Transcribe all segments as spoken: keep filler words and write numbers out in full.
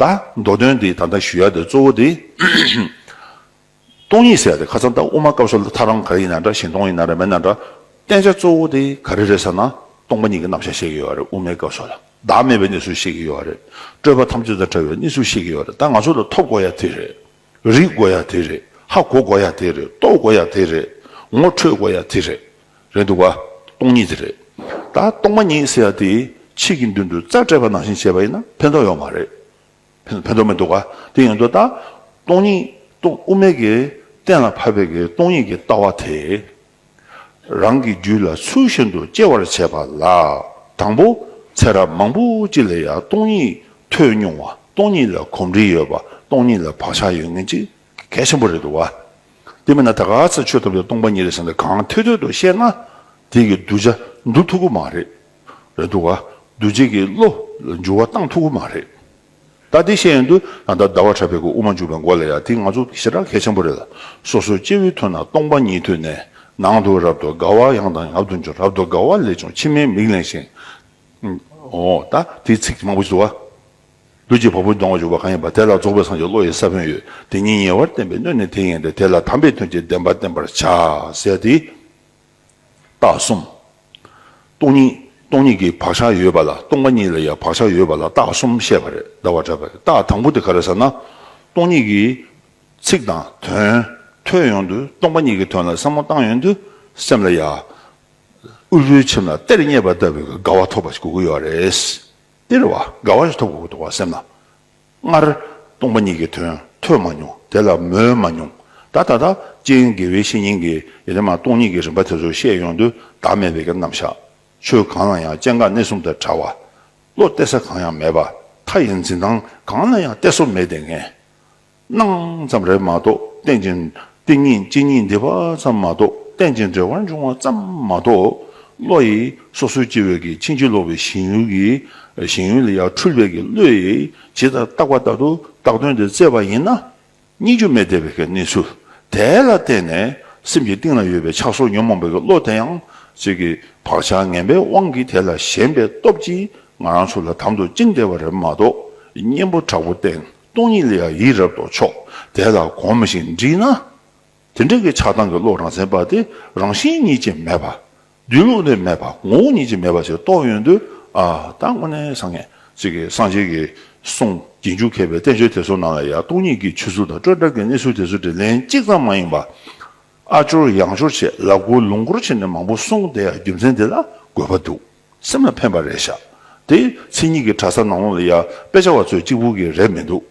ད་མདོ་དོན་འདི་ད་ལྟ་ཞུ་ཡ་དེ་གཙོ་བོ་དེ། སྟོང་ཉིད་ཟེར་ཡ་དེ་ཁ་སང་ད་དབུ་མ་སྐབས་སུ་ལ་ཐ་རང་ག་རེ་ཡིན་ན་འདྲ། ཞིང་སྟོང་ཡིན་ན་འདྲ། མེད་ན་འདྲ། བསྟན་བྱ་གཙོ་བོ་དེ་ག་རེ་རེད་ཟེར་ན། སྟོང་པ་ཉིད་ཀྱི་རྣམ་གཞག་བཤད་ཀྱི་ཡོད་རེད། དབུ་མའི་སྐབས་སུ་ལ་བདག་མེད་པའི་གནས་ཚུལ་བཤད་ཀྱི་ཡོད་རེད། སྤྲོས་པ་ཐམས་ཅད་དང་བྲལ་བའི་གནས་ཚུལ་བཤད་ཀྱི་ཡོད་རེད། ད་ང་ཚོ་ལ་ཐོབ་དགོས་ཡ་དེ་རེད། རིག་དགོས་ཡ་དེ་རེད། ཧ་གོ་དགོས་ཡ་དེ་རེད། རྟོགས་དགོས་ཡ་དེ་རེད། ངོ་འཕྲོད་དགོས་ཡ་དེ་རེད། རེད་འདུག་ག་སྟོང་ཉིད་དེ་རེད། ད་སྟོང་པ་ཉིད་ཟེར་ཡ་དེ་ཆིག་གི་མདུན་དུ་རྩ་སྤྲད་པ་ནང་བཞིན་བྱས་པ་ཡིན་ན་ཕན་ཐོགས་ཡོད་མ་རེད། ཕན་ཕན་ཐོགས་མི་འདུག་ག་དེ་ཡིན་དུས་ད་སྟོང་ཉིད་སྟོང་དབུ་མའི་གི་གཏན་ལ་ཕབ་པའི་གི་སྟོང་ཉིད་ཀྱི་ལྟ་བ་དེ། རང་གི་རྒྱུད་ལ་ཚུལ་བཞིན་དུ་སྐྱེ་བར་བྱེད་པ་ལ། དང་པོ་ཚེ་རབས་མང་པོ་ཅིག་ལ་ཡང་སྟོང་ཉིད་ཐོས་མྱོང་བ། སྟོང་ཉིད་ལ་གོམས་འདྲིས་ཡོད་པ། སྟོང་ཉིད་ལ་བག་ཆགས་ཡོད་མཁན་ཅིག་གལ་ཆེན་པོ་རེད་འདུག་བ། དེ་མིན་ན་ད་ག་ཚོད་ཆོས་ཐོབ་སྟེ་སྟོང་པ་ཉིད་རེད་ཟེར་ནས་གང་ཐོད་ཐོད་དུ་བཤད་ན། དེ་གི་གདུལ་བྱ་འདུལ་ཐུབ་ཀྱི་མ་རེད། རེད་འདུག་བ། གདུལ་བྱའི་གི་བློ་ལ་འགྱུར་བ་བཏང་ཐུབ་ཀྱི་མ་རེད། ད་དེ་བཤད་ཡོང་དུས་ད་ལྟ་ཟླ་བ་གྲགས་པའི་གི་དབུ་མ་འཇུག་པའི་མགོ་ལ་ཡང་དེ་ང་ཚོ་ཞེ་དྲག་གལ་ཆེན་པོ་རེད་ལ། སོ་སོའི་སྐྱེ་བོའི་དོན་ན་སྟོང་པ་ཉིད་ཐོས་ནས། ནང་དུ་རབ་ཏུ་དགའ་བ་ཡང་དང་ཡང་དུ་འབྱུང་། རབ་ཏུ་དགའ་བ་ལས་བྱུང་མཆི་མའི་མིག་བརླན་ཞིང་། ཨོ་ད་དེའི་ཚིག་མང་པོ་ཞིག་འདུག་བ། ལུས་ཀྱི་བ་སྤུ་ལྡང་བར་འཇུག་པ་གང་ཡིན་པ། དེ་ལ་རྫོགས་པའི་སངས་རྒྱས་བློ་ཡི་ས་བོན་ཡོད། དེ་ཉིད་ཉེ་བར་བསྟན་པས་གནོད་ནི་དེ་ཡིན་ཏེ། དེ་ལ་དམ་པའི་དོན་གྱི་བདེན་པ་བསྟན་པར་བྱ། ཟེར་ཏེ། རྟགས་གསུམ། སྟོང་ཉིད། སྟོང་ཉིད་ཀྱི་བག་ཆགས་ཡོད་པ་ལ། སྟོང་པ་ཉིད་ལ་ཡང་བག་ཆགས་ཡོད་པ་ལ་རྟགས་གསུམ་བཤད་པ་རེད། ཟླ་བ་གྲགས་པས། རྟགས་དང་པོ་དེ་ག་རེ་ཟེར་ན། སྟོང་ཉིད་ཀྱི་ཚིག་དང་དོན་ཐོས་ཡོང་དུས། སྟོང་པ་ཉིད་ཀྱི་དོན་ལ་བསམ་བློ་བཏང་ཡོང་དུས་སེམས་ལ་ཡང་། དབུལ་པོའི་ཁྱིམ་ལ་གཏེར་རྙེད་པ་ལྟ་བུའི་དགའ་བ་ཐོབ་པ་ཞིག་དགོས་ཀྱི་ཡོད་རེད། དེ་རེད་བ། དགའ་བ་ཞིག་ཐོབ་དགོས་ཀྱི་འདུག་བ་སེམས་ལ། སྔར་སྟོང་པ་ཉིད་ཀྱི་དོན་ཐོས་མ་མྱོང་། དེ་ལ་མོས་མ་མྱོང་། ད་ད་ལྟ་སྤྱན་དགེ་བའི་བཤེས་གཉེན་གྱིས་ཡེ་ནས་མ་སྟོང་ཉིད་ཀྱི་རིམ་པ་དེ་ཚོ་བཤད་ཡོང་དུས་བདག་མེད་པའི་གི་རྣམ་གཞག་ཆོས་གང་ལ་ཡང་སྐྱེ་འགག་གནས་གསུམ་དང་བྲལ་བ། བློ་གཏད་ས་གང་ཡང་མེད་པ། མཐའ་ཡི་འཛིན་སྟངས་གང་ལ་ཡང་གཏད་སོ་མེད་དེ་ངས། སྣང་ཙམ་རེད་མ་གཏོགས་རྟེན་ཅིང་། རྟེན་ཉིད་སྤྱི་ཉིད་འདི་པ་ཙམ་མ་གཏོགས། རྟེན་ཅིང་འབྲེལ་བར་འབྱུང་བ་ཙམ་མ་གཏོགས། བློ་ཡིས་སོ་སོའི་སྐྱེ་བོའི་གི་ཕྱིན་ཅི་ལོག་པའི་ཞེན་ཡུལ་གྱི། ཞེན་ཡུལ་ལ་ཡང་འཁྲུལ་པའི་གི་བློ་ཡིས་ཇི་ལྟར་བཏགས་པ་ལྟར་དུ་བཏགས་དོན་དེ་བཙལ་བ་ཡིན་ན། སྙིང་རྗེ་མེད་བསྡད་པའི་གི་གནས་ཚུལ་དེ་ལ་བརྟེན་ནས་སེམས་ཀྱི་གཏིང་ལ་ཡོད་པའི་ཆགས་སོགས་ཉོན་མོངས་པའི་གི་བློ་དེ་ཡང་ཅིག་གི་བག་ཆགས་ངན་པའི་དབང་གིས་དེ་ལ་ཞེན་པའི་སྟོབས་ཀྱིས་ང་རང་ཚོ་ལ་དམ་དུ་བཅིངས་བསྡད་པ་རེད་མ་གཏོགས། གཉེན་པོ་དྲག་པོ་བསྟེན། སྟོང་ཉིད་ལ་ཡང་ཡིད་རབ་ཏུ་ཕྱོགས། དེ་ལ་གོམས་ཤིང་འདྲིས་ན། དེ་འདྲ་གི་ཆགས་སྡང་གི་བློ་རང་མཚན་པ་དེ་རང་བཞིན་ཉིད་ཀྱིས་མེད་པ། སྡོད་ལུགས་ནི་མེད་པ། ངོ་བོ་ཉིད་ཀྱིས་མེད་པ་ཞིག་རྟོགས་ཡོང་དུས། ཨ་ད་དངོས་གནས་སངས་རྒྱས་ཅིག་གི་སངས་རྒྱས་ཀྱི་གསུང་རྗེས་འཇུག་མཁས་པའི་བསྟན་བཅོས་དེ་ཚོ་ནང་ལ་ཡང་སྟོང་ཉིད་ཀྱི་ཆོས་ཚུལ་དང་སྤྲོས་བྲལ་གྱི་གནས་ཚུལ་དེ་ཚོ་དེ་ལན་གཅིག་ཙམ་མ་ཡིན་པ། ཨ་སྐྱོར་ཡང་སྐྱོར་བྱས། ལབ་སྐོར་ལུང་སྐོར་བྱས་ནས་མང་པོ་གསུངས་བསྡད་ཡ་རྒྱུ་མཚན་དེ་ལ་དགོས་པ་འདུག་སེམས་ལ་ཕན་པ་རེད་ཤག་དེ་མཚན་ཉིད་ཀྱི་གྲྭ་ས་ནང་ལོགས་ལ་ཡ་དཔེ་ཆ་བ་ཚོས་གཅིག་པུ་གི་རེད་མི་འདུག་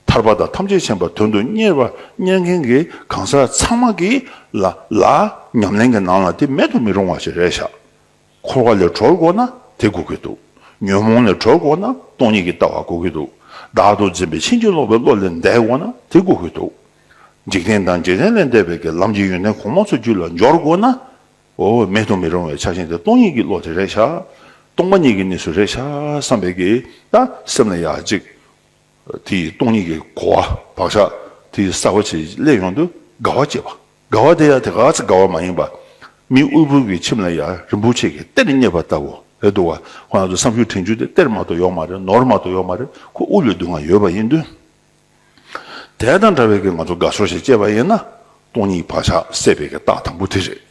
ཐར་པ་དང་ཐམས་ཅད་མཁྱེན་པ་དོན་དུ་གཉེར་བ་གཉེར་མཁན་གྱི་གང་ཟག་ཚང་མ་གི་ལ་ལ་ཉམས་ལེན་གྱི་ནང་ལ་དེ་མེད་དུ་མི་རུང་བ་ཞིག་རེད་ཤག་འཁོར་བ་ལས་གྲོལ་དགོས་ན་དེ་དགོས་ཀྱི་འདུག་ཉོན་མོངས་ལས་གྲོལ་དགོས་ན་སྟོང་ཉིད་ཀྱི་ལྟ་བ་དགོས་ཀྱི་འདུག་བདག་ཏུ་འཛིན་པའི་ཕྱིན་ཅི་ལོག་པའི་བློ་ལས་འདས་དགོས་ན་དེ་དགོས་ཀྱི་འདུག་འཇིག་རྟེན་དང་འཇིག་རྟེན་ལས་འདས་པའི་གི་ལམ་གྱི་ཡོན་ཏན་གོང་མ་ཚོ་རྒྱུད་ལ་འབྱོར་དགོས་ན། འོ་མེད་དུ་མི་རུང་བའི་ཆ་ཤས་དེ་སྟོང་ཉིད་ཀྱི་བློ་དེ་རེད་ཤག་སྟོང་པ་ཉིད་ཀྱི་གནས་སུ་རེད་ཤག་བསམ་པའི་གི་ད་སེམས་ལ་ཡག་ཅིག་དེ་ཡི་སྟོང་ཉིད་ཀྱི་གོ་བ་བག་ཆགས་དེ་ཡི་གསར་བ་ཆེ་སླེབས་ཡོང་དུས་དགའ་བ་སྐྱེས་པ། དགའ་བ་དེ་ཡང་དེ་ག་ཚོད་དགའ་བ་མ་ཡིན་པ། མི་དབུལ་པོ་གི་ཁྱིམ་ལ་ཡང་རིན་པོ་ཆེ་གི་གཏེར་རྙེད་པ་ལྟ་བུ་རེད་འདུག་བ། ཁོ་ང་ཚོ་བསམ་ཤུགས་དྲན་རྒྱུ་དེ་གཏེར་མ་གཏོགས་ཡོད་མ་རེད། ནོར་མ་གཏོགས་ཡོད་མ་རེད། ཁོ་དབུལ་བའི་སྡུག་བསྔལ་ཡོད་པ་ཡིན་དུས། དེ་དང་འདྲ་བའི་གི་ང་ཚོ་དགའ་ཚོར་ཞིག་སྐྱེས་པ་ཡིན་ན། སྟོང་ཉིད་བག་ཆགས་སད་པའི་གི་རྟགས་དང་པོ་དེ་རེད།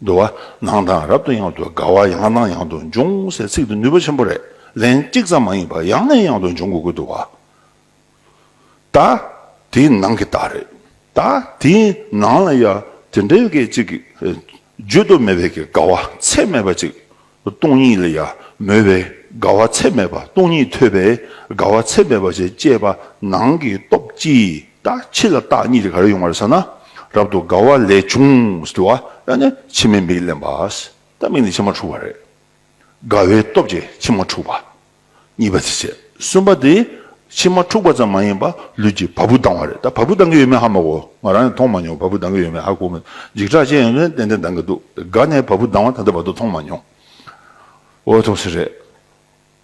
འདུག་བ། ནང་དང་རབ་ཏུ་ཡང་དུ་དགའ་བ་ཡང་དང་ཡང་དུ་འབྱུང་ཟེར་ཚིག་དེ་ནུས་པ་ཆེན་པོ་རེད། ལན་གཅིག་ཙམ་མ་ཡིན་པར་ཡང་ནས་ཡང་དུ་འབྱུང་དགོས་ཀྱི་འདུག་བ། ད་དེའི་ནང་གི་རྟགས་རེད། ད་དེའི་ནང་ལ་ཡ་དེ་འདྲའི་གི་ཅིག་གི་བརྗོད་དུ་མེད་པའི་གི་དགའ་བ་ཚད་མེད་པ་ཅིག་སྟོང་ཉིད་ལ་ཡ་མོས་པའི་དགའ་བ་ཚད་མེད་པ། སྟོང་ཉིད་ཐོས་པའི་དགའ་བ་ཚད་མེད་པ་ཞིག་སྐྱེས་པ་ནང་གི་སྟོབས་ཀྱིས། ད་ཕྱི་ལ་རྟགས་གཉིས་དེ་ག་རེ་ཡོང་བ་རེད་ཟེར་ན། རབ་ཏུ་དགའ་བ་ལས་བྱུང་ཟེར་བ། ཡང་ན་མཆི་མའི་མིག་བརླན་པ། ད་མིག་ནས་མཆི་མ་འཁྲུགས་པ་རེད། དགའ་བའི་སྟོབས་ཀྱིས་མཆི་མ་འཁྲུགས་པ། གཉིས་པ་དེ་བྱས། གསུམ་པ་དེ། མཆི་མ་འཁྲུགས་པ་ཙམ་མ་ཡིན་པ་ལུས་ཀྱི་བ་སྤུ་ལྡང་བ་རེད། ད་བ་སྤུ་ལྡང་གི་ཡོད་མེད་ཧ་མ་གོ། ང་རང་ཡང་མཐོང་མ་མྱོང་། བ་སྤུ་ལྡང་གི་ཡོད་མེད་ཧ་གོ་མི། འཇིགས་སྐྲག་ཅན་ཡོད་ན་ཏན་ཏན་ལྡང་གི་འདུག་དགའ་ནས་བ་སྤུ་ལྡང་བ་ད་ལྟ་བར་དུ་མཐོང་མ་མྱོང་། འོ་ཐུགས་སྲས་རེད།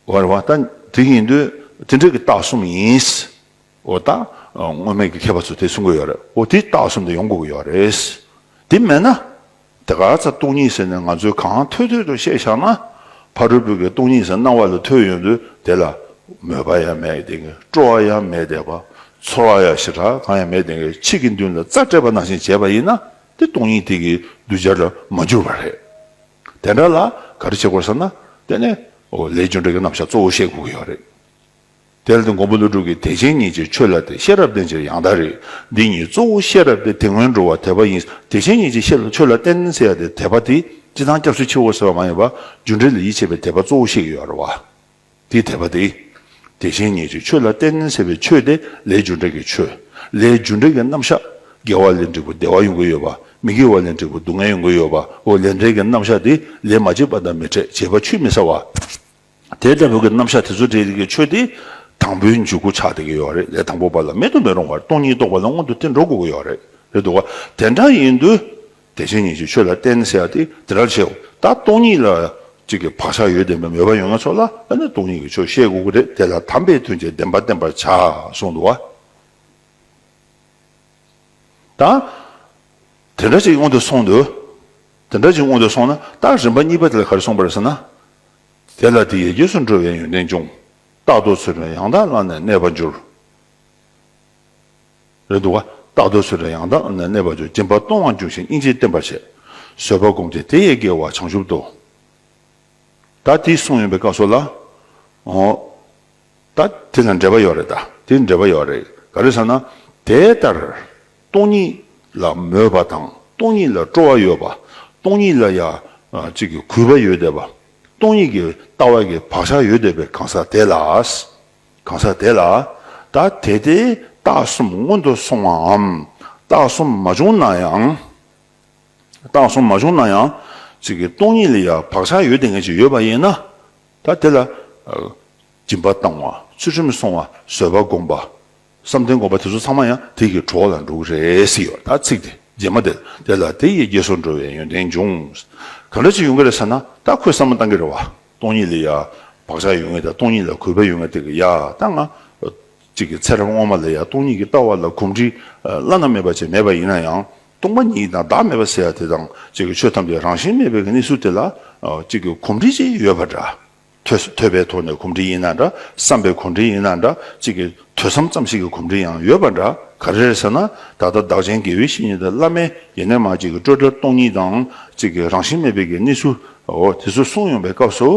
འོ་རེད་བ། ད་དེ་ཡིན་དུས་དེ་འདྲ་གི་རྟགས་གསུམ་ཡིན། འོ་ད་སྔོན་མེད་ཀྱི་མཁས་པ་ཚོས་དེ་གསུང་གི་ཡོད་རེད། འོ་དེ་རྟགས་གསུམ་དེ་ཡོང་དགོས་ཀྱི་ཡོད་རེད། དེ་མེད་ན། དེ་ག་ཚ་སྟོང་ཉིད་ཟེར་ནས་ང་ཚོས་གང་ཐོས་ཐོས་དུ་བཤད་བཞག་ན། ཕ་རོལ་པོའི་གི་སྟོང་ཉིད་ཟེར་སྣང་བ་ལ་ཐོས་ཡོང་དུས་དེ་ལ་ མོས་པ་ཡང་མེད་དེ་གི་སྤྲོ་བ་ཡང་མེད་དེ་བ། ཚོར་བ་ཡང་ཞེ་དྲག་གང་ཡང་མེད་དེ་གི་ཕྱིས་ཀྱི་མདུན་ལ་རྩ་སྤྲད་པ་ནང་བཞིན་བྱས་པ་ཡིན་ན་དེ་སྟོང་ཉིད་དེ་གི་གདུལ་བྱ་ལ་མ་གྱུར་པ་རེད། དེ་འདྲ་ལ་ག་རེ་བྱེད་དགོས་ཟེར་ན། དེ་ནས་ཨོ་ལས་རྒྱུ་འབྲས་ཀྱི་རྣམ་གཞག་གཙོ་བོ་བཤད་དགོས་ཀྱི་ཡོད་རེད། དེ་ལ་དེ་མགོན་པོ་ཀླུ་སྒྲུབ་ཀྱིས་དེ་བཞིན་ཉིད་ཀྱི་ཆོས་ལ་དད། ཤེས་རབ་ལྡན་ཕྱིར་ཡང་དག་རིག། འདི་ཉིད་གཙོ་བོ་ཤེས་རབ་སྟེ། དེ་སྔོན་འགྲོ་བ་དད་པ་ཡིན། དེ་བཞིན་ཉིད་ཀྱི་ཆོས་ལ་དད་ཟེར་ཡ་དེ་དད་པ་དེ་སྤྱིར་བཏང་སྐྱབས་སུ་མཆིའོ་ཟེར་བ་མ་ཡིན་པ་རྒྱུ་འབྲས་ལ་ཡིད་ཆེས་པའི་དད་པ་གཙོ་བོ་བཤད་ཀྱི་ཡོད་རེད་བ། དེའི་དད་པ་དེ། དེ་བཞིན་ཉིད་ཀྱི་ཆོས་ལ་བརྟེན་ཟེར་བའི་ཆོས་དེ་ལས་རྒྱུ་འབྲས་ཀྱི་ཆོས། ལས་རྒྱུ་འབྲས་ཀྱི་རྣམ་གཞག་དགེ་བ་ལས་འབྲས་བུ་བདེ་བ་ཡོང་གི་ཡོད་པ། མི་དགེ་བ་ལས་འབྲས་བུ་སྡུག་བསྔལ་ཡོང་གི་ཡོད་པ། འོ་ལས་འབྲས་ཀྱི་རྣམ་གཞག་དེ་ལས་མ་བྱས་པ་དང་མི་འཕྲད། བྱས་པ་ཆུད་མི་ཟ་བ། དེ་ལྟ་བུ་གི་རྣམ་གཞག་དེ་ཚོ་འབྲེལ་ཡོད་ཀྱི་ཆོས་དེ་དང་པོའི་འཇུག་སྒོ་ཆགས་བསྡད་ཀྱི་ཡོད་རེད། ལས་དང་པོ་པ་ལ་མེད་དུ་མི་རུང་བར་སྟོང་ཉིད་རྟོགས་པ་ལ་སྔོན་དུ་དེ་འགྲོ་དགོས་ཀྱི་ཡོད་རེད། རེད་འདུག་བ། དེ་འདྲ་ཡིན་དུས། དེ་བཞིན་ཉིད་ཀྱི་ཆོས་ལ་བརྟེན་ཟེར་ཡ་དེ་དེ་འདྲ་བྱེད། ད་སྟོང་ཉིད་ལ་གཅིག་གི་བག་ཆགས་ཡོད་བསྡད་པའི་མོས་པ་ཡོད་མཁན་ཚོ་ལ་ཨ་ནི་སྟོང་ཉིད་ཀྱི་ཆོས་བཤད་དགོས་ཀྱི་རེད། དེ་ལ་དམ་པའི་དོན་གྱི་བདེན་པ་བསྟན་པར་བྱ་གསུངས་འདུག་བ། ད། དེ་འདྲ་ཅིག་སྔོན་དུ་སོང་དུས། དེ་འདྲ་ཅིག་སྔོན་དུ་སོང་ན་ད་རིམ་པ་གཉིས་པ་དེ་ལ་ག་རེ་གསུངས་པ་རེད་ཟེར་ན། དེ་ལ་དེ་ཡི་རྗེས་སུ་འགྲོ་བའི་ཡོན་ཏན་འབྱུང་། རྟག་ཏུ་ཚུལ་ཁྲིམས་ཡང་དག་བླངས་ནས་གནས་པར་འགྱུར། རེད་འདུག་བ། རྟག་ཏུ་ཚུལ་ཁྲིམས་ཡང་དག་བླངས་ནས་གནས་པར་འགྱུར། སྦྱིན་པ་གཏོང་བར་འགྱུར་ཞིང་སྙིང་རྗེ་བསྟེན་པར་བྱེད། བཟོད་པ་བསྒོམ་སྟེ་དེ་ཡི་དགེ་བ་བྱང་ཆུབ་ཏུ། ད་དེ་གསུངས་ཡོང་བའི་སྐབས་སུ་ལ། འོ། ད་དེ་ལ་འབྲེལ་བ་ཡོད་རེད། ད་དེ་འབྲེལ་བ་ཡོད་རེད། ག་རེ་ཟེར་ན། དེ་ལྟར། སྟོང་ཉིད་ལ་མོས་པ་དང་སྟོང་ཉིད་ལ་སྤྲོ་བ་ཡོད་པ། སྟོང་ཉིད་ལ་ཡ། ཨ། གཅིག་གི་གུས་པ་ཡོད་བསྡད་པ། སྟོང་ཉིད་ཀྱི་ལྟ་བ་གི་བག་ཆགས་ཡོད་བསྡད་པའི་གང་ཟག་དེ་ལ། གང་ཟག་དེ་ལ། ད་དེ་དེ་རྟགས་གསུམ་སྔོན་དུ་སོང་བའམ། རྟགས་གསུམ་མ་བྱུང་ན་ཡང་། རྟགས་གསུམ་མ་བྱུང་ན་ཡང་། གཅིག་གི་སྟོང་ཉིད་ལ་ཡང་བག་ཆགས་ཡོད་བསྡད་མཁན་ཅིག་ཡོད་པ་ཡིན་ན། ད་དེ་ལ། ཨ། སྦྱིན་པ་བཏང་བ། ཚུལ་ཁྲིམས་སྲུང་བ། བཟོད་པ་བསྒོམ་པ། བསམ་གཏན་སྒོམ་པ་དེ་ཚོ་ཚང་མ་ཡང་དེ་ཡི་གྲོགས་ལ་འགྲོ་གི་རེད་ཟེར་ཡོད། ད་ཚིག་དེ་རྗེས་མ་དེ། དེ་ལ་དེ་ཡི་རྗེས་སུ་འགྲོ་བའི་ཡོན་ཏན་འབྱུང་། ག་འདྲ་ཅིག་ཡོང་གི་རེད་ཟེར་ན། ད་ཁོས་བསམ་བློ་བཏང་གི་རེད་བ། སྟོང་ཉིད་ལ་ཡ་བག་ཆགས་ཡོད་མཁན་དང་སྟོང་ཉིད་ལ་གུས་པ་ཡོད་མཁན་དེ་གི་ཡ། ད་ང་གཅིག་གི་ཚེ་རབས་སྔོན་མ་ལ་ཡ་སྟོང་ཉིད་ཀྱི་ལྟ་བ་ལ་གོམས་འདྲིས་བླ་ན་མེད་པ་ཅིག་མེད་པ་ཡིན་ན་ཡང་། སྟོང་པ་ཉིད་དང་བདག་མེད་པ་ཟེར་ཡ་དེ་དང་གཅིག་གི་ཆོས་ཐམས་ཅད་རང་བཞིན་མེད་པའི་གི་གནས་ཚུལ་དེ་ལ་གཅིག་གི་གོམས་འདྲིས་ཅིག་ཡོད་པ་འདྲ། ཐོས་ཐོས་པའི་ཐོག་ནས་གོམས་འདྲིས་ཡིན་ན་འདྲ། བསམ་པའི་གོམས་འདྲིས་ཡིན་ན་འདྲ། གཅིག་གི་ཐོས་བསམ་ཙམ་ཞིག་གི་གོམས་འདྲིས་ཡང་ཡོད་པ་འདྲ། ག་རེ་རེད་ཟེར་ན། ད་ལྟ་བདག་ཆེན་དགེ་བའི་བཤེས་གཉེན་དང་བླ་མས་ཡེ་ནས་མ་གཅིག་གི་སྤྲོས་བྲལ་སྟོང་ཉིད་དང་གཅིག་གི་རང་བཞིན་མེད་པའི་གི་གནས་ཚུལ། འོ་དེ་ཚོ་གསུངས་ཡོང་པའི་སྐབས་སུ།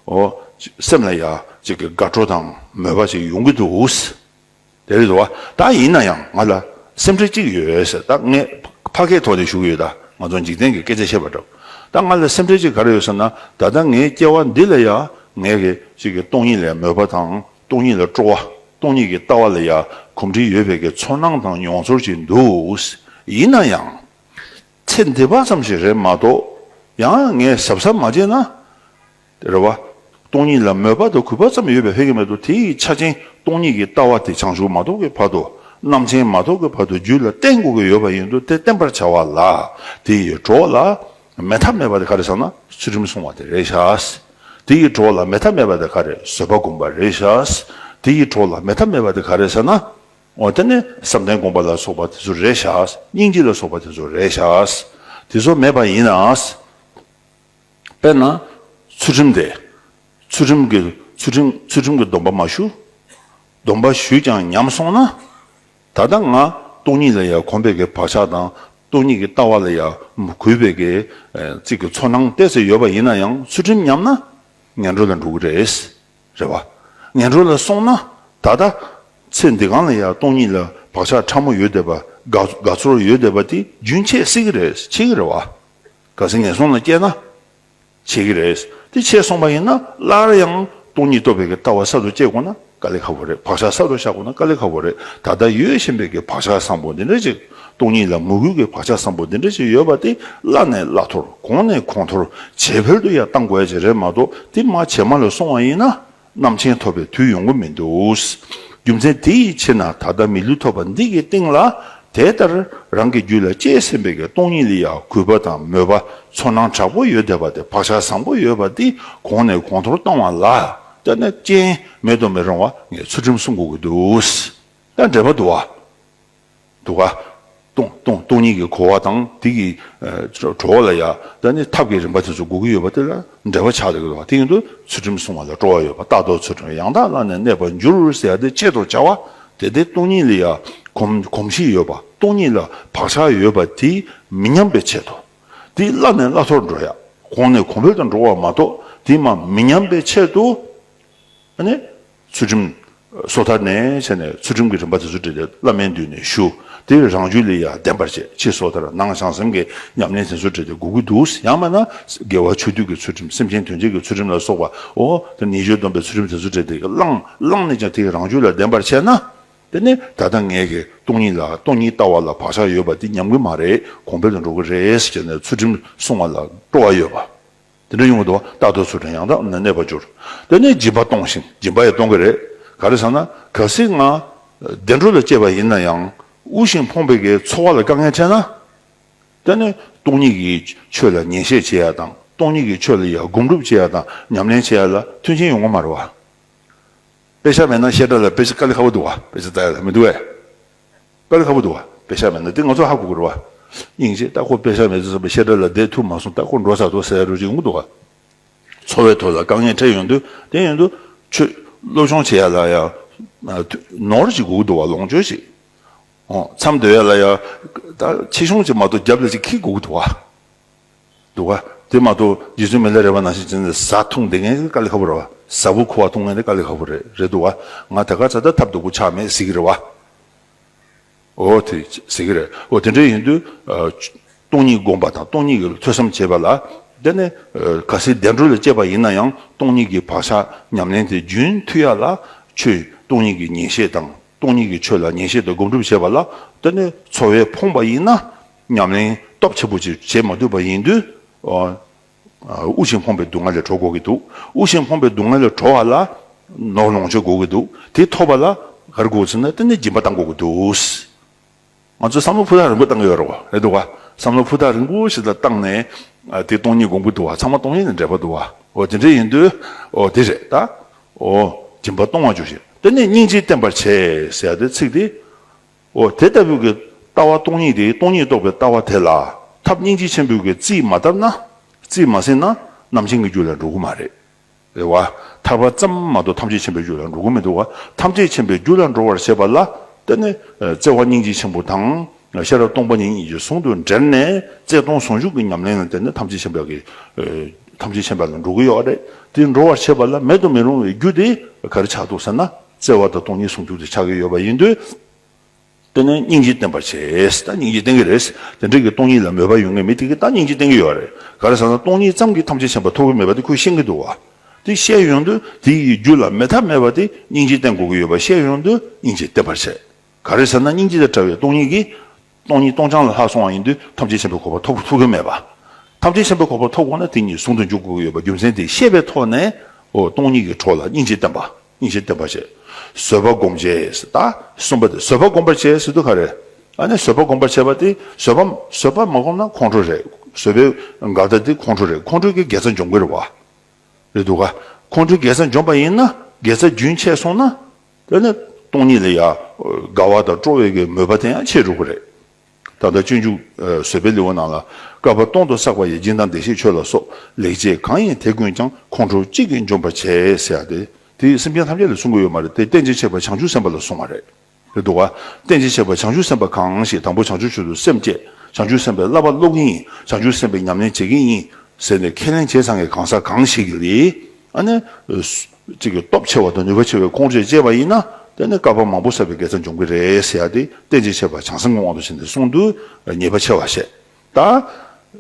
འོ། སེམས་ལ་ཡ་གཅིག་གི་དགའ་སྤྲོ་དང་མོས་པ་ཅིག་ཡོང་གི་འདུག། དེ་རེད་འདུག་བ། ད་ཡིན་ན་ཡང་ང་ལ་སེམས་ཁྲལ་གཅིག་ཡོད་ཟེར། ད་ངས་ཕ་སྐད་ཐོག་ནས་ཞུ་གི་ཡོད། ད་ང་ཚོ་འཇིག་རྟེན་གྱི་སྐད་ཆ་བཤད་པ་འདྲ། ད་ང་ལ་སེམས་ཁྲལ་གཅིག་ག་རེ་ཡོད་ཟེར་ན། ད་ལྟ་ངའི་སྐྱེ་བ་འདི་ལ་ཡ་ངས་གི་གཅིག་གི་སྟོང་ཉིད་ལ་མོས་པ་དང་སྟོང་ཉིད་ལ་སྤྲོ་བ། སྟོང་ཉིད་ཀྱི་ལྟ་བ་ལ་ཡ་གོམས་འདྲིས་ཡོད་པའི་གི་ཚོར་སྣང་དང་མྱོང་ཚོར་ཅིག་འདུག། ཡིན་ན་ཡང་། ཚེ་འདི་བ་ཙམ་ཞིག་རེད་མ་གཏོགས། ཡང་ངས་གཟབ་གཟབ་མ་བྱས་ན། དེ་རེད་བ། སྟོང་ཉིད་ལ་མོས་པ་དང་གུས་པ་ཙམ་ཡོད་པས་ཕན་གྱི་མེད་དོ། དེ་ཡི་ཆ་རྐྱེན་སྟོང་ཉིད་ཀྱི་ལྟ་བ་དེ་བྱང་ཆུབ་མ་ཐོབ་ཀྱི་བར་དུ། རྣམ་མཁྱེན་མ་ཐོབ་ཀྱི་བར་དུ་རྒྱུད་ལ་བརྟན་དགོས་ཀྱི་ཡོད་པ་ཡིན་དུས། དེ་བརྟན་པར་བྱ་བ་ལ། དེ་ཡི་གྲོགས་ལ་མེད་ཐབས་མེད་པ་དེ་ག་རེ་ཟེར་ན། ཚུལ་ཁྲིམས་སྲུང་བ་དེ་རེད་ཤག། དེ་ཡི་གྲོགས་ལ་མེད་ཐབས་མེད་པ་དེ་ག་རེ། བཟོད་པ་སྒོམ་པ་རེད་ཤག། དེ་ཡི་གྲོགས་ལ་མེད་ཐབས་མེད་པ་དེ་ག་རེ་ཟེར་ན། འོ་དེ་ནི་བསམ་གཏན་སྒོམ་པ་ལ་སོགས་པ་དེ་ཚོ་རེད་ཤག། སྙིང་རྗེ་ལ་སོགས་པ་དེ་ཚོ་རེད་ཤག། དེ་ཚོ་མེད་པ་ཡིན་ན། དཔེར་ན། ཚུལ་ཁྲིམས་དེ། ཚུལ་ཁྲིམས་ཀྱི་ཚུལ་ཁྲིམས་ཚུལ་ཁྲིམས་ཀྱི་སྡོམ་པ་མ་ཞུ། སྡོམ་པ་ཞུས་ཀྱང་ཉམས་སོང་ན། ད་ལྟ་ང་སྟོང་ཉིད་ལ་ཡང་གོམས་པའི་གི་བག་ཆགས་དང་སྟོང་ཉིད་ཀྱི་ལྟ་བ་ལ་ཡང་གུས་པའི་གི་ཨེ་གཅིག་གི་ཚོར་སྣང་ཏོག་ཙམ་ཡོད་པ་ཡིན་ན་ཡང་། ཚུལ་ཁྲིམས་ཉམས་ན་ངན་འགྲོ་ལ་འགྲོ་གི་རེད། རེད་བ། ངན་འགྲོ་ལ་སོང་ན། ད་ལྟ་ཚེ་འདི་གང་ལ་ཡང་སྟོང་ཉིད་ལ་བག་ཆགས་ཕྲ་མོ་ཡོད་བསྡད་པ། དགའ་དགའ་ཚོར་ཡོད་བསྡད་པ་དེ་རྒྱུན་ཆད་སྲིད་ཀྱི་རེད། ཆད་ཀྱི་རེད་བ། གལ་སྲིད་ངན་སོང་ལ་སྐྱེས་ན། ཆད་ཀྱི་རེད། དེ་ཆད་སོང་བ་ཡིན་ན་སླར་ཡང་སྟོང་ཉིད་རྟོགས་པའི་གི་ལྟ་བ་གསར་དུ་སྐྱེ་དགོས་ན་དཀའ་ལས་ཁག་པོ་རེད། བག་ཆགས་གསར་དུ་བཞག་དགོས་ན་དཀའ་ལས་ཁག་པོ་རེད། ད་ལྟ་ཡོད་བཞིན་པའི་གི་བག་ཆགས་བཟང་པོ་འདི་འདྲ་ཅིག། སྟོང་ཉིད་ལ་མོས་གུས་ཀྱི་བག་ཆགས་བཟང་པོ་འདི་འདྲ་ཅིག་ཡོད་པ་དེ་བླ་ནས་བླ་མཐོར། གོང་ནས་གོང་མཐོར། ཇེ་འཕེལ་དུ་ཡང་གཏང་དགོས་ཡ་ཅིག་རེད་མ་གཏོགས། དེ་མར་ཇེ་དམའ་ལ་སོང་བ་ཡིན་ན། རྣམ་མཁྱེན་ཐོབ་པའི་དུས་ཡོང་གི་མི་འདུག། རྒྱུ་མཚན་དེ་ཡི་ཕྱིར་ན་ད་ལྟ་མི་ལུས་ཐོབ་པ་འདི་གི་སྟེང་ལ། དེ་ལྟར་རང་གི་རྒྱུད་ལ་སྐྱེས་ཟིན་པའི་གི་སྟོང་ཉིད་ལ་ཡང་གུས་པ་དང་མོས་པ། ཚོར་སྣང་དྲག་པོ་ཡོད་བསྡད་པ་དེ། བག་ཆགས་བཟང་པོ་ཡོད་པ་དེ་གོང་ནས་གོང་མཐོར་གཏོང་བ་ལ། དེ་ནས་རྐྱེན་མེད་དུ་མི་རུང་བ་ངས་ཚུལ་ཁྲིམས་སྲུང་དགོས་ཀྱི་འདུག། ད་འབྲེལ་བ་འདུག་བ། འདུག་ག། སྟོང་སྟོང་སྟོང་ཉིད་ཀྱི་གོ་བ་དང་དེ་གི་ཨ་གྲོལ་བ་ལ་ཡ་ད་ནི་ཐབས་ཀྱི་རིམ་པ་དེ་ཚོ་དགོས་ཀྱི་ཡོད་པ་དེ་ལ་འབྲེལ་བ་ཆགས་བསྡད་ཀྱི་འདུག་བ། དེ་ཡིན་དུས་ཚུལ་ཁྲིམས་སྲུང་བ་ལ་སྤྲོ་བ་ཡོད་པ། རྟག་ཏུ་ཚུལ་ཁྲིམས་ཡང་དག་བླངས་ནས་གནས་པར་འགྱུར་ཟེར་ཡ་དེ་ཆེད་དུ་བྱ་བ་དེ་དེ་སྟོང་ཉིད་ལ་ཡ་གོམས་གོམས་གཤིས་ཡོད་པ། སྟོང་ཉིད་ལ་བག་ཆགས་ཡོད་པ་དེ་མི་ཉམས་པའི་ཆེད་དུ། དེ་བླ་ནས་བླ་མཐོར་འགྲོ་ཡ། གོང་ནས་གོང་འཕེལ་དུ་འགྲོ་བ་མ་གཏོགས་དེ་མ་མི་ཉམས་པའི་ཆེད་དུ། ཨ་ནི། ཚུལ་ཁྲིམས་སོ་ཐར་ནས་བྱས་ནས་ཚུལ་ཁྲིམས་ཀྱི་རིམ་པ་དེ་ཚོ་བྲིས་ཏེ་བླ་མའི་མདུན་ནས་ཞུ། དེ་རང་རྒྱུད་ལ་ཡང་ལྡན་པར་བྱེད། ཕྱི་སོ་ཐར་ནང་བྱང་སེམས་ཀྱི་ཉམས་ལེན་དེ་ཚོ་བྲིས་ཏེ་དགོས་ཀྱི་འདུག། ཡང་མིན་ན་དགེ་བ་ཆོས་སྡུད་ཀྱི་ཚུལ་ཁྲིམས། སེམས་ཅན་དོན་བྱེད་ཀྱི་ཚུལ་ཁྲིམས་ལ་སོགས་པ། འོ་དེ་ཉེས་སྤྱོད་སྡོམ་པའི་ཚུལ་ཁྲིམས་དེ་ཚོ་བྲིས་ཏེ་བླངས་བླངས་ནས་ཀྱང་དེ་རང་རྒྱུད་ལ་ལྡན་པར་བྱས་ན། དེ་ནི་ད་ལྟ་ངས་ཀྱི་སྟོང་ཉིད་ལ་སྟོང་ཉིད་ལྟ་བ་ལ་བག་ཆགས་ཡོད་པ་དེ་ཉམས་ཀྱི་མ་རེད། གོང་འཕེལ་དུ་འགྲོ་གི་རེད་ཟེར་ནས་ཚུལ་ཁྲིམས་སྲུང་བ་ལ་སྤྲོ་བ་ཡོད་པ། དེ་འདྲ་ཡོང་གི་འདུག་བ། རྟག་ཏུ་ཚུལ་ཁྲིམས་ཡང་དག་བླངས་ནས་གནས་པར་འགྱུར། དེ་ནས་སྦྱིན་པ་གཏོང་ཞིང་། སྦྱིན་པ་ཡང་གཏོང་གི་རེད། ག་རེ་ཟེར་ན་གལ་སྲིད་ང་བདེ་འགྲོ་ལ་སྐྱེས་པ་ཡིན་ན་ཡང་དབུལ་ཞིང་ཕོངས་པའི་གི་འཚོ་བ་ལ་དཀའ་ངལ་འཕྲད་ན། དེ་ནས་སྟོང་ཉིད་ཀྱི་ཆོས་ལ་ཉན་བཤད་བྱེད་ཡ་དང་སྟོང་ཉིད་ཀྱི་ཆོས་ལ་ཡ་སྒོམ་སྒྲུབ་བྱེད་ཡ་དང་ཉམས་ལེན་བྱེད་ཡ་ལ་མཐུན་རྐྱེན་ཡོང་གི་མ་རེད་བ། དཔེ་ཆ་མེད་ན་བཤད་གྲྭ་ལ་དཔེ་ཆ་དཀའ་ལས་ཁག་པོ་འདུག་བ། དཔེ་ཆ་ལྟ་ཡ་ལ་མི་འདུག་བས། དཀའ་ལས་ཁག་པོ་འདུག་བ། དཔེ་ཆ་མེད་ན་དེ་ང་ཚོ་ཧ་གོ་གི་རེད་བ། སྙིང་རྗེ་ད་ཁོ་དཔེ་ཆ་མེད་ཚེ་བཤད་གྲྭ་ལ་བསྡད་ཐུབ་མ་སོང་། ད་ཁོ་འགྲོ་ཚར་འདུག་ཟེར་ཡ་རུ་ཅིག་ཡོང་གི་འདུག་བ། འཚོ་བའི་ཐོག་ལ་དཀའ་ངལ་འཕྲད་ཡོང་དུས་དེ་ཡོང་དུས་ཆོས་སློབ་སྦྱོང་བྱེད་ཡ་ལ་ཡ་ནོར་ཅིག་དགོས་ཀྱི་འདུག་བ། ལོངས་སྤྱོད་ཅིག། ཨོ། མཚམས་སྡོད་ཡ་ལ་ཡ་ད་ཆེ་ཆུང་ཅིག་མ་གཏོགས་རྒྱབ་ལ་ཅིག་འཁྱེར་དགོས་ཀྱི་འདུག་བ། འདུག་བ། དེ་མ་གཏོགས་རྗེ་བཙུན་མི་ལ་རས་པ་ནང་བཞིན་བྱས་ནས་བཟའ་འཐུང་བསྡད་མཁན་དཀའ་ལས་ཁག་པོ་རེད་བ། བཟའ་བོ་ཁུ་བ་འཐུང་མཁན་དེ་དཀའ་ལས་ཁག་པོ་རེད། རེད་འདུག་བ། ང་ད་ག་ཚོད་ད་ཐབས་སྡུག་པོ་ཆགས་མེད་ཟེར་གི་རེད་བ། འོ་དེ་ཟེར་གི་རེད། འོ་དེ་འདྲ་ཡིན་དུས་ཨ། སྟོང་ཉིད་སྒོམ་པ་དང་སྟོང་ཉིད་ཀྱི་ཐོས་བསམ་བྱེད་པ་ལ། དེ་ནས་ཨ། གལ་སྲིད་བདེ་འགྲོ་ལ་སྐྱེས་པ་ཡིན་ན་ཡང་སྟོང་ཉིད་ཀྱི་བག་ཆགས་ཉམས་ལེན་དེ་རྒྱུན་མཐུད་ཡ་ལ་ཆོས་སྟོང་ཉིད་ཀྱི་ཉན་བཤད་དང་། སྟོང་ཉིད་ཀྱི་ཆོས་ལ་ཉན་བཤད་དང་སྒོམ་སྒྲུབ་བྱེད་པ་ལ། དེ་ནི་འཚོ་བས་ཕོངས་པ་ཡིན་ན་ཉམས་ལེན་སྟོབས་ཆེན་པོ་ཅིག་བྱེད་མ་ཐུབ་པ་ཡིན་དུས། ཨ། དབུལ་ཞིང་ཕོངས་པའི་སྡུག་བསྔལ་ལས་གྲོལ་དགོས་ཀྱི་འདུག། དབུལ་ཞིང་ཕོངས་པའི་སྡུག་བསྔལ་ལས་གྲོལ་བ་ལ་ནོར་ལོངས་སྤྱོད་དགོས་ཀྱི་འདུག། དེ་ཐོབ་པ་ལ་ག་རེ་དགོས་ཟེར་ན་དེ་ནི་སྦྱིན་པ་གཏང་དགོས་ཀྱི་འདུག། ང་ཚོས་བསམ་བློ་ཕུ་ཐག་རིང་པོ་བཏང་གི་ཡོད་རེད་བ། རེད་འདུག་བ། བསམ་བློ་ཕུ་ཐག་རིང་པོ་ཞིག་ལ་བཏང་ནས་ཨ། དེ་སྟོང་ཉིད་སྒོམ་གྱི་འདུག་བ། ཚང་མ་སྟོང་ཉིད་ནས་འབྲེལ་བ་འདུག་བ། འོ་དེ་འདྲ་ཡིན་དུས་འོ་དེ་རེད་ད། འོ་སྦྱིན་པ་གཏོང་བ་བཅུག་ཞེས། དེ་ནས་སྙིང་རྗེ་བསྟེན་པར་བྱེད་ཟེར་ཡ་དེ་ཚིག་དེ། འོ་དེ་ལྟ་བུའི་གི་ལྟ་བ་སྟོང་ཉིད་དེ། སྟོང་ཉིད་རྟོགས་པའི་ལྟ་བ་དེ་ལ་ཐབས་སྙིང་རྗེ་ཆེན་པོའི་གི་རྩིས་མ་བཏབ་ན། རྩིས་མ་ཟིན་ན་རྣམ་མཁྱེན་གྱི་རྒྱུད་ལ་འགྲོ་གི་མ་རེད། རེད་བ། ཐར་པ་ཙམ་མ་གཏོགས་ཐམས་ཅད་མཁྱེན་པའི་རྒྱུད་ལ་འགྲོ་གི་མི་འདུག་བ། ཐམས་ཅད་མཁྱེན་པའི་རྒྱུད་ལ་འགྲོ་བར་བྱེད་པ་ལ་དེ་ནི་བརྩེ་བ་སྙིང་རྗེ་ཆེན་པོ་དང་ཤེས་རབ་སྟོང་པ་ཉིད་གཉིས་ཀྱི་ཟུང་དུ་འབྲེལ་ནས་བརྩེ་གདུང་ཟུང་འཇུག་གི་ཉམས་ལེན་ལ་བརྟེན་ནས་ཐམས་ཅད་མཁྱེན་པའི་གི་ཐམས་ཅད་མཁྱེན་པ་ལ་འགྲོ་གི་ཡོད་རེད། དེ་འགྲོ་བར་བྱེད་པ་ལ་མེད་དུ་མི་རུང་བའི་རྒྱུ་དེ་ག་རེ་ཆགས་འདུག་ཟེར་ན་བརྩེ་བ་དང་སྟོང་ཉིད་ཟུང་འཇུག་དེ་ཆགས་ཀྱི་ཡོད་པ་ཡིན་དུས། དེ་ནས་སྙིང་རྗེ་བསྟེན་པར་བྱེད། ད་སྙིང་རྗེ་བསྟེན་གྱི་རེད། དེ་འདྲ་གི་སྟོང་ཉིད་ལ་མོས་པ་ཡོད་མཁན་མི་དེ་གིས་ད་སྙིང་རྗེ་བསྟེན་གྱི་ཡོད་རེད། ག་རེ་ཟེར་ན་སྟོང་ཉིད་ཙམ་གྱིས་ཐམས་ཅད་མཁྱེན་པ་ཐོབ་ཀྱི་མེད་པ་དེ་ཁོས་ཤེས་ཀྱི་འདུག་བ། དེ་ཤེས་ཡོང་དུས་དེ་ཡི་རྒྱུད་ལ་མེད་ཐབས་མེད་པ་དེ་སྙིང་རྗེ་བསྟེན་དགོས་ཀྱི་ཡོད་པ་ཤེས་ཡོང་དུས་སྙིང་རྗེ་བསྟེན་པར་བྱེད། ག་རེ་ཟེར་ན་སྙིང་རྗེ་དང་བྲལ་བའི་སྟོང་ཉིད་ཀྱིས་སྟོང་ཉིད་སྟོང་རྐྱང་ལ་ལྷག་སོང་བ་ཡིན་དུས་ཐམས་ཅད་མཁྱེན་པའི་གོ་འཕང་ཐོབ་ཐུབ་ཀྱི་མེད་པ། ཐམས་ཅད་མཁྱེན་པའི་གོ་འཕང་ཐོབ་དགོས་ན་དེ་ཉིད་ཟུང་དུ་འཇུག་དགོས་ཀྱི་ཡོད་པ་རྒྱུ་མཚན་དེ་ཤེས་པའི་ཐོག་ནས། འོ་སྟོང་ཉིད་ཀྱི་གྲོགས་ལ་སྙིང་རྗེ་བསྟེན་པ། སྙིང་རྗེ་བསྟེན་པ་བྱེད། བཟོད་པ་སྒོམ་བྱེད་ཟེར། ད་གསུམ་པ་དེ་བཟོད་པ་སྒོམ་པར་བྱེད་ཟེར་དུས་ག་རེ། ཨ་ནི་བཟོད་པ་སྒོམ་པར་བྱེད་པ་དེ་བཟོད་པ་བཟོད་པ་མ་སྒོམ་ན་ཁོང་ཁྲོ་རེད། བཟོད་པའི་འགལ་ཟླ་དེ་ཁོང་ཁྲོ་རེད། ཁོང་ཁྲོ་གི་དགེ་རྩ་འཇོམས་ཀྱི་རེད་བ། རེད་འདུག་ག། ཁོང་ཁྲོའི་དགེ་རྩ་འཇོམས་པ་ཡིན་ན་དགེ་རྩ་རྒྱུན་ཆད་སོང་ན། དེ་ནི་སྟོང་ཉིད་ལ་ཡ་དགའ་བ་དང་སྤྲོ་བའི་གི་མོས་པ་དེ་ཡང་ཆད་འགྲོ་གི་རེད། ད་ལྟ་སྤྱོད་འཇུག་བཟོད་པའི་ལེའུ་ནང་ལ། བསྐལ་པ་སྟོང་དུ་བསགས་པ་ཡི། སྦྱིན་དང་བདེ་གཤེགས་མཆོད་ལ་སོགས། ལེགས་སྤྱད་གང་ཡིན་དེ་ཀུན་ཀྱང་། ཁོང་ཁྲོ་གཅིག་གིས་འཇོམས་པར་བྱེད་ཟེར་ཡ་དེ། དེ་སེམས་ཅན་ཐམས་ཅད་ལ་གསུང་གི་ཡོད་མ་རེད། དེ་རྟེན་ཅིང་བཅས་པ་བྱང་ཆུབ་སེམས་དཔའ་ལ་གསུངས་པ་རེད། རེད་འདུག་ག། རྟེན་ཅིང་བཅས་པ་བྱང་ཆུབ་སེམས་དཔའ་གང་ཞིག། དང་པོ་བྱང་ཆུབ་མཆོག་ཏུ་སེམས་བསྐྱེད། བྱང་ཆུབ་སེམས་དཔའི་བསླབ་པ་སློབ་ཀྱི་ཡིན། བྱང་ཆུབ་སེམས་དཔའི་ཉམས་ལེན་བྱེད་ཀྱི་ཡིན། ཟེར་ནས་ཁས་ལེན་བྱས་ཚར་མཁན་གང་ཟག་གང་ཞིག་གིས། ཨ་ནི། གཅིག་གི་སྟོབས་ཆེ་བ་དང་ནུས་པ་ཆེ་བའི་ཁོང་ཁྲོས་སྐྱེས་པ་ཡིན་ན། དེ་ནི་བསྐལ་པ་མང་པོ་བསགས་པའི་དགེ་རྩ་འཇོམས་ཀྱི་རེད་ཟེར་ཡ་དེ་རྟེན་ཅིང་བཅས་པ་བྱང་སེམས་ཀྱི་དབང་དུ་བྱས་ནས་གསུངས་དུས་ཉེས་པ་ཆེ་བ་བཤད། ད།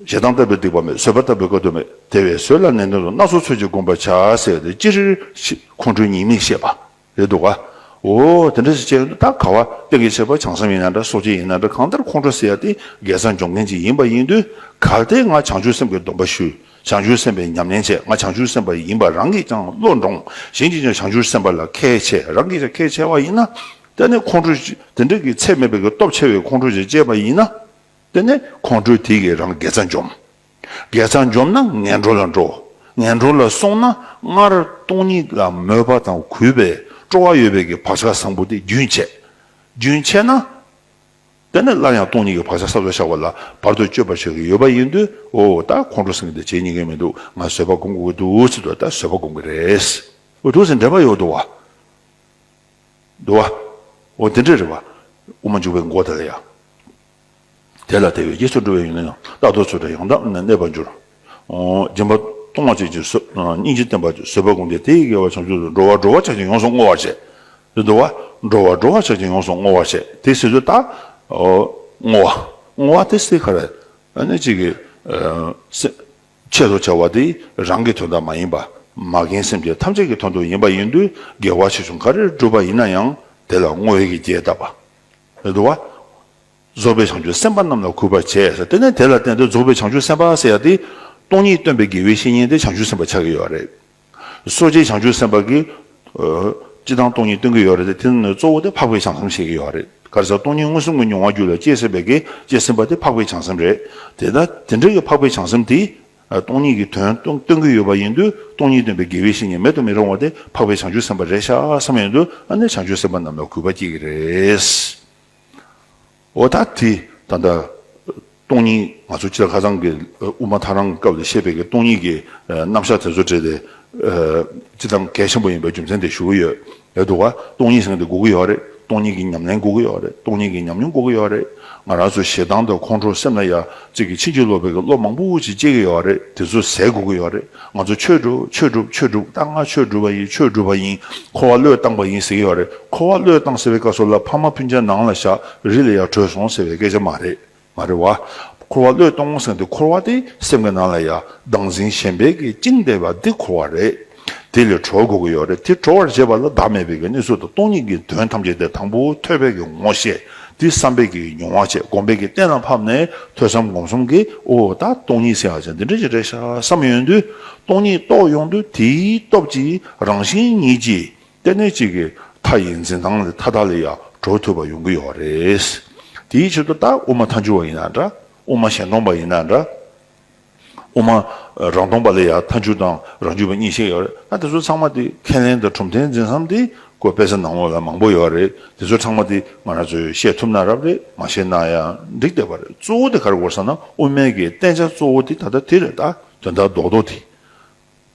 ཞེ་སྡང་ལྟ་བུའི་སྡིག་པ་མེད། བཟོད་པ་ལྟ་བུའི་དཀའ་ཐུབ་མེད། དེ་བས་བཟོད་ལ་ནན་ཏན་དུ། སྣ་ཚོགས་ཚུལ་གྱིས་བསྒོམ་པར་བྱ། ཟེར་ཡ་དེ་སྤྱིར་ཁོང་ཁྲོའི་ཉེས་དམིགས་བཤད་པ། རེད་འདུག་ག། འོ་དེ་འདྲ་ཞིག་བྱས་ཡོང་དུས་ད་ག་བ་རྟེན་ཅིང་བཅས་པ་བྱང་སེམས་ཡིན་ན་འདྲ། སོ་སྐྱེ་ཡིན་ན་འདྲ། གང་ལྟར་ཁོང་ཁྲོ་ཟེར་ཡ་དེ་དགེ་རྩ་འཇོམས་མཁན་ཅིག་ཡིན་པ་ཡིན་དུས། གལ་ཏེ་ང་བྱང་ཆུབ་སེམས་ཀྱི་སྡོམ་པ་ཞུས། བྱང་ཆུབ་སེམས་དཔའི་ཉམས་ལེན་བྱས། ང་བྱང་ཆུབ་སེམས་དཔའ་ཡིན་པ་རང་གིས་ཀྱང་བློ་འདྲོངས། གཞན་གྱིས་ཀྱང་བྱང་ཆུབ་སེམས་དཔའ་ལ་ཁས་འཆེ། རང་གིས་ཀྱང་ཁས་འཆེ་བ་ཡིན་ན། དེ་ནི་ཁོང་ཁྲོ་དེ་འདྲ་གི་ཚད་མེད་པའི་གི་སྟོབས་ཆེ་བའི་ཁོང་ཁྲོ་ཞིག་སྐྱེས་པ་ཡིན་ན། དེ་ནི་ཁོང་ཁྲོ་དེ་གིས་རང་དགེ་རྩ་འཇོམས། དགེ་རྩ་འཇོམས་ན་ངན་འགྲོ་ལ་འགྲོ། ངན་འགྲོ་ལ་སོང་ན་སྔར་སྟོང་ཉིད་ལ་མོས་པ་དང་གུས་པའི་སྤྲོ་བ་ཡོད་པའི་གི་བག་ཆགས་བཟང་པོ་དེ་རྒྱུན་ཆད། རྒྱུན་ཆད་ན། དེ་ནས་སླར་ཡང་སྟོང་ཉིད་ཀྱི་བག་ཆགས་ས་ལ་བཞག་པ་ལ་བར་དུ་གཅོད་པར་བྱེད་ཀྱི་ཡོད་པ་ཡིན་དུས། འོ་ད་ཁོང་ཁྲོ་ཟེར་མཁན་དེ་བྱེད་ཉན་གྱི་མི་འདུག་ང་བཟོད་པ་སྒོམ་དགོས་ཀྱི་འདུག་ཟེར་དུས། ད་བཟོད་པ་སྒོམ་གྱི་རེད། འོ་འདུག་ཟེར་འདྲེན་པ་ཡོད་འདུག་བ། འདུག་བ། འོ་དེ་འདྲ་རེད་བ། དབུ་མ་འཇུག་པའི་མགོ་དེ་ལ་ཡ། དེ་ལ་དེ་བས་རྗེས་སུ་འགྲོ་བའི་ཡུལ་ན་ཡང་། རྟག་ཏུ་ཚུལ་ཁྲིམས་ཡང་དག་གནས་པར་འགྱུར། ཨོ། སྦྱིན་པ་གཏོང་བ་བྱེད་ཅིང་བཟོད། སྙིང་རྗེ་བསྟེན་པར་བྱེད། བཟོད་པ་སྒོམ་སྟེ་དེ་ཡི་དགེ་བ་བྱང་ཆུབ་ཏུ། འགྲོ་བ་འགྲོ་བར་ཆགས་ཤིང་ཡོངས་སུ་བསྔོ་བར་བྱེད། དེ་འདུག་བ། འགྲོ་བ་འགྲོ་བར་ཆགས་ཤིང་ཡོངས་སུ་བསྔོ་བར་བྱེད། དེ་ཟེར་དུས་ད། ཨོ། བསྔོ་བ། བསྔོ་བ་དེ་སེ་ག་རེ། ཨ་ནི་གཅིག་གི། ཨ། སེ། ཆེད་དུ་བྱ་བ་དེ་རང་གི་དོན་དག་མ་ཡིན་པ། མ་རྒན་སེམས་ཅན་ཐམས་ཅད་ཀྱི་དོན་དུ་ཡིན་པ་ཡིན་དུས། དགེ་བ་ཆེ་ཆུང་ག་རེ་བསྒྲུབས་པ་ཡིན་ན་ཡང་དེ་ལ་བསྔོ་བའི་གི་རྒྱས་བཏབ་པ། རེད་འདུག་བ། རྫོགས་པའི་བྱང་ཆུབ་སེམས་དཔའ་རྣམས་ལ་གུས་པར་བྱས་ཟེར། དེ་ནས་དེ་ལ་བརྟེན་ཏེ་རྫོགས་པའི་བྱང་ཆུབ་སེམས་དཔའ་ཟེར་ཡ་དེ། སྟོང་ཉིད་སྟོན་པའི་དགེ་བའི་བཤེས་གཉེན་དེ་བྱང་ཆུབ་སེམས་དཔའ་ཆགས་ཀྱི་ཡོད་རེད། སོ་སྐྱེ་བྱང་ཆུབ་སེམས་དཔའ་གིས། ཨ། སྤྱིར་བཏང་སྟོང་ཉིད་སྟོན་གྱི་ཡོད་རེད་དེ། དེ་ནས་གཙོ་བོ་དེ་འཕགས་པའི་བྱང་སེམས་བཤད་ཀྱི་ཡོད་རེད། ག་རེ་ཟེར། སྟོང་ཉིད་མངོན་སུམ་གྱི་མྱོང་བ་རྒྱུད་ལ་སྐྱེས་ཟིན་པའི་གི་སྐྱེས་ཟིན་པ་དེ་འཕགས་པའི་བྱང་སེམས་རེད། དེ་ལྟ་དེ་འདྲ་གི་འཕགས་པའི་བྱང་སེམས་དེ། ཨ། སྟོང་ཉིད་ཀྱི་དོན་སྟོན་སྟོན་གྱི་ཡོད་པ་ཡིན་དུས། སྟོང་ཉིད་སྟོན་པའི་དགེ་བའི་བཤེས་གཉེན་མེད་དུ་མི་རུང་བ་དེ་འཕགས་པའི་བྱང་ཆུབ་སེམས་དཔའ་རེད་ཤག་བསམ་ཡོང་དུས། ཨ་ནི་བྱང་ཆུབ་སེམས་དཔའ་རྣམས་ལ་གུས་པ་སྐྱེ་གི་རེད། འོ་ད་དེ་ད་ལྟ་སྟོང་ཉིད། ང་ཚོ་སྤྱིར་ཁ་སང་གི་དབུ་མ་ཐལ་རང་གི་སྐབས་ལ་བཤད་པའི་གི་སྟོང་ཉིད་ཀྱི་རྣམ་གཞག་དེ་ཚོ་བྲིས་ཏེ། སྤྱིར་བཏང་གལ་ཆེན་པོ་ཡིན་པའི་རྒྱུ་མཚན་དེ་ཞུ་གི་ཡོད། རེད་འདུག་བ། སྟོང་ཉིད་ཟེར་མཁན་དེ་དགོས་ཀྱི་ཡོད་རེད། སྟོང་ཉིད་ཀྱི་ཉམས་ལེན་དགོས་ཀྱི་ཡོད་རེད། སྟོང་ཉིད་ཀྱི་ཉམས་མྱོང་དགོས་ཀྱི་ཡོད་རེད། ང་རང་ཚོ་ཞེ་སྡང་དང་ཁོང་ཁྲོ་སེམས་ལ་ཡ་གཅིག་གི་ཕྱིན་ཅི་ལོག་པའི་གི་བློ་མང་པོ་ཅིག་སྐྱེ་གི་ཡོད་རེད། དེ་ཚོ་ཟད་དགོས་ཀྱི་ཡོད་རེད། ང་ཚོ་ཆོས་སྒྲུབ་ཆོས་སྒྲུབ་ཆོས་སྒྲུབ། ད་ང་ཆོས་སྒྲུབ་པ་ཡིན། ཆོས་སྒྲུབ་པ་ཡིན། འཁོར་བ་བློས་བཏང་པ་ཡིན་ཟེར་གྱི་ཡོད་རེད། འཁོར་བ་བློས་བཏང་ཟེར་བའི་སྐབས་སུ་ལ་ཕ་མ་སྤུན་ཀྱག་ནང་ལ་བཞག་རི་ལ་ཡ་བྲོས་སོང་ཟེར་བའི་སྐད་ཆ་མ་རེད། མ་རེད་བ། འཁོར་བ་བློས་གཏོང་ཟེར་དུས་འཁོར་བ་དེ་སེམས་ཀྱི་ནང་ལ་ཡ་བདག་འཛིན་ཞེན་པའི་གི་བཅིངས་བསྡད་པ་འདི་འཁོར་བ་རེད། དེ་ལས་གྲོལ་དགོས་ཀྱི་ཡོད་རེད། དེ་གྲོལ་བར་བྱེད་པ་ལ་བདག་མེད་པའི་གི་གནས་ཚུལ་དང་སྟོང་ཉིད་ཀྱི་དོན་ཐམས་ཅད་དེ་དང་པོ་ཐོས་པའི་གི་ངོ་ཤེས། དེ་བསམ་པའི་གི་མྱོང་བ་བྱས། སྒོམ་པའི་གི་གཏན་ལ་ཕབ་ནས་ཐོས་བསམ་སྒོམ་གསུམ་གྱིས། འོ་ད་སྟོང་ཉིད་ཟེར་ཡ་ཅིག་འདི་འདྲ་ཅིག་རེད་ཤག་བསམ་ཡོང་དུས། སྟོང་ཉིད་རྟོགས་ཡོང་དུས་དེའི་སྟོབས་ཀྱིས་རང་བཞིན་ཉིད་ཀྱིས། དེ་ནས་གཅིག་གི་མཐའ་ཡི་འཛིན་སྟངས་ལས་མཐའ་དག་ལས་ཡང་གྲོལ་ཐུབ་པ་ཡོང་གི་ཡོད་རེད། དེའི་ཆེད་དུ་ད་དབུ་མ་ཐལ་འགྱུར་བ་ཡིན་ན་འདྲ། དབུ་མ་གཞན་སྟོང་པ་ཡིན་ན་འདྲ། དབུ་མ་རང་སྟོང་པ་ལ་ཡང་ཐལ་འགྱུར་དང་རང་རྒྱུད་པ་གཉིས་བཤད་ཡོད་རེད། ད་དེ་ཚོ་ཚང་མ་དེ་ཁས་ལེན་དང་གྲུབ་མཐའི་འཛིན་མཚམས་དེ་ཁོ་དཔེ་ཆ་ནང་ལོགས་ལ་མང་པོ་ཡོད་རེད། དེ་ཚོ་ཚང་མ་དེ་ང་རང་ཚོས་བཤད་ཐུབ་ན་རབ་རེད། མ་བཤད་ན་ཡང་འགྲིག་བསྡད་པ་རེད། གཙོ་བོ་དེ་ག་རེ་དགོས་ཟེར་ན། དབུ་མའི་གི་བསྟན་བྱ་གཙོ་བོ་དེ་ད་ལྟ་དེ་རེད། ད་དོན་དག་རྡོག་རྡོག་དེ།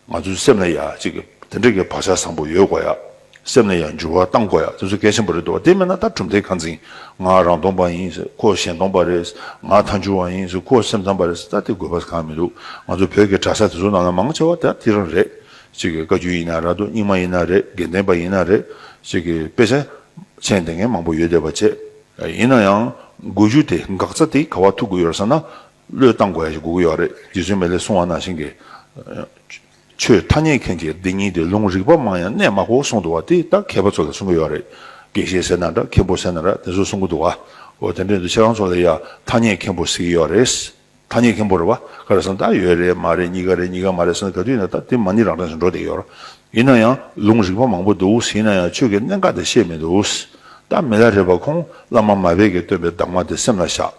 ང་ཚོའི་སེམས་ལ་ཡ་གཅིག་གི་དེ་འདྲ་གི་བག་ཆགས་བཟང་པོ་ཡོད་དགོས་ཡ། སེམས་ལ་ཡ་འགྱུར་བ་གཏང་དགོས་ཡ། དེ་ཚོ་གལ་ཆེན་པོ་རེད་འདུག་དེ་མིན་ན་ད་གྲུབ་མཐའི་ཁ་འཛིན། ང་རང་སྟོང་པ་ཡིན་ཟེར། ཁོ་གཞན་སྟོང་པ་རེད། ང་ཐལ་འགྱུར་བ་ཡིན་ཟེར། ཁོ་སེམས་ཙམ་པ་རེད་ཟེར། ད་དེ་དགོས་པ་གང་མི་འདུག་ང་ཚོ་བོད་ཀྱི་གྲྭ་ས་དེ་ཚོ་ནང་ལ་མང་ཆེ་བ་ད་དེ་རང་རེད། གཅིག་གི་བཀའ་བརྒྱུད་ཡིན་ན་ར་འདུག་རྙིང་མ་ཡིན་ན་རེད། དགེ་ལྡན་པ་ཡིན་ན་རེད། གཅིག་གི་དཔེ་ཆ་མཆན་འདེབས་མཁན་མང་པོ་ཡོད་བསྡད་པ་བྱས། ཡིན་ན་ཡང་དགོས་རྒྱུ་དེ། འགག་རྩ་དེ་ག་པར་ཐུག་དགོས་ཡོད་ཟེར་ན། བློས་བཏང་དགོས་ཡ་ཞིག་དགོས་ཀྱི་ཡོད་རེད། རྗེ་བཙུན་མི་ལས་གསུངས་པ་ནང་བཞིན་གྱི། ཆོས་ཐ་སྙད་མཁན་གྱི་སྡེ་གཉིས་ཏེ། ལུང་རིགས་པ་མང་ཡང་གནས་མ་གོ་གསུངས་འདུག་བ། དེ་ད་མཁས་པ་ཚོ་ལ་གསུང་གི་ཡོད་རེད། དགེ་བཤེས་ཟེར་ན་འདྲ། མཁན་པོ་ཟེར་ན་འདྲ། དེ་ཚོ་གསུང་གི་འདུག་བ། འོ་དེ་འདྲ་ཡིན་དུས་ཁྱེད་རང་ཚོ་ལ་ཡ་ཐ་སྙད་མཁན་པོ་ཟེར་གྱི་ཡོད་རེད། ཐ་སྙད་མཁན་པོ་རེད་བ། ག་རེ་ཟེར་ན་ད་ཡོད་རེད་མ་རེད། གཉིས་ཀ་རེད་གཉིས་ཀ་མ་རེད་ཟེར་ན། ག་དུས་ཡིན་ན་ད་དེ་མ་ཎི་རང་གྲངས་སུ་འགྲོ་བསྡད་ཡོད་རེད། ཡིན་ན་ཡང་ལུང་རིགས་པ་མང་པོ་འདུག་ཡིན་ན་ཡང་ཆོས་ཀྱི་གནད་འགག་དེ་ཤེས་མི་འདུག་ད་མི་ལ་རས་པ་ཁོང་བླ་མ་མར་པ་གིས་སྟོན་པའི་གདམས་ངག་དེ་སེམས་ལ་བཞག་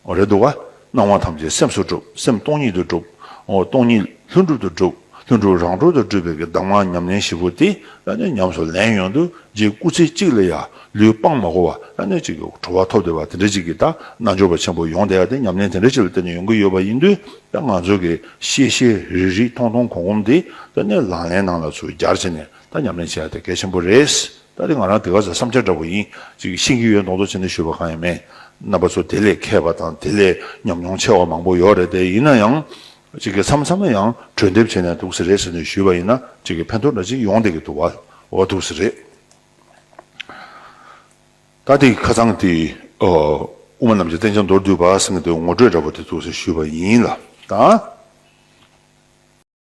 འོ་རེད་འདུག་བ། སྣང་བ་ཐམས་ཅད་སེམས་སུ་གྲུབ། སེམས་སྟོང་ཉིད་དུ་གྲུབ། འོ་སྟོང་ཉིད་ལྷུན་གྲུབ་ཏུ་གྲུབ། ལྷུན་གྲུབ་རང་གྲོལ་དུ་གྲུབ་པའི་གི་གདམས་ངག་ཉམས་ལེན་བཞི་པོ་དེ་ཨ་ནི་ཉམས་སུ་ལེན་ཡོང་དུས། རྗེ་སྐུ་ཚེ་གཅིག་ལ་ཡ་ལུས་སྤང་མ་དགོས་པ། ཨ་ནི་གཅིག་གི་གྲོལ་བ་ཐོབ་བསྡད་པ་དེ་འདྲ་གཅིག་གི་ད་རྣལ་འབྱོར་པ་ཆེན་པོ་ཡོང་བསྡད་ཡ་དེ་ཉམས་ལེན་དེ་འདྲ་གཅིག་ལ་བརྟེན་ནས་ཡོང་གི་ཡོད་པ་ཡིན་དུས། ད་ང་ཚོ་གི་ཤེས་ཤེས་རིག་རིག་མཐོང་མཐོང་གོམས་གོམས་དེ་ད་ནི་ལག་ལེན་ནང་ལ་ཚུར་སྦྱར་བྱས་ནས་ད་ཉམས་ལེན་བྱེད་ཡ་དེ་གལ་ཆེན་པོ་རེད། ད་དེ་ང་རང་དེ་ག་ཚོད་བསམ་འཆར་འདྲ་པོ་ཡིན། ཅིག་ཤེས་ཀྱི་ཡོད་མདོག་མདོག་བྱས་ནས་ཞུས་པ་གང་ཡང་མེད། རྣམ་པ་ཚོ་དེ་ལས་མཁས་པ་དང་དེ་ལས་ཉམས་མྱོང་ཆེ་བ་མང་པོ་ཡོད་རེད་དེ། ཡིན་ན་ཡང་ཅིག་གི་མཚམས་མཚམས་ལ་ཡང་གྲོས་འདེབས་བྱས་ན་འདུག་ས་རེད་ཟེར་ནས་ཞུས་པ་ཡིན་ན། ཅིག་གི་ཕན་ཐོགས་འདྲ་ཅིག་ཡོང་བསྡད་ཀྱི་འདུག་བ། འོ་འདུག་ས་རེད། ད་དེ་ཁ་སང་དེ་ཨོ་དབུ་མ་རྣམ་བསྒྱིངས་བསྟན་བྱ་མདོར་བསྡུས་པ་ཟེར་མཁན་དེ་ངོ་སྤྲོད་འདྲ་པོ་དེ་འདུག་ས་ཞུས་པ་ཡིན་ལ། ད་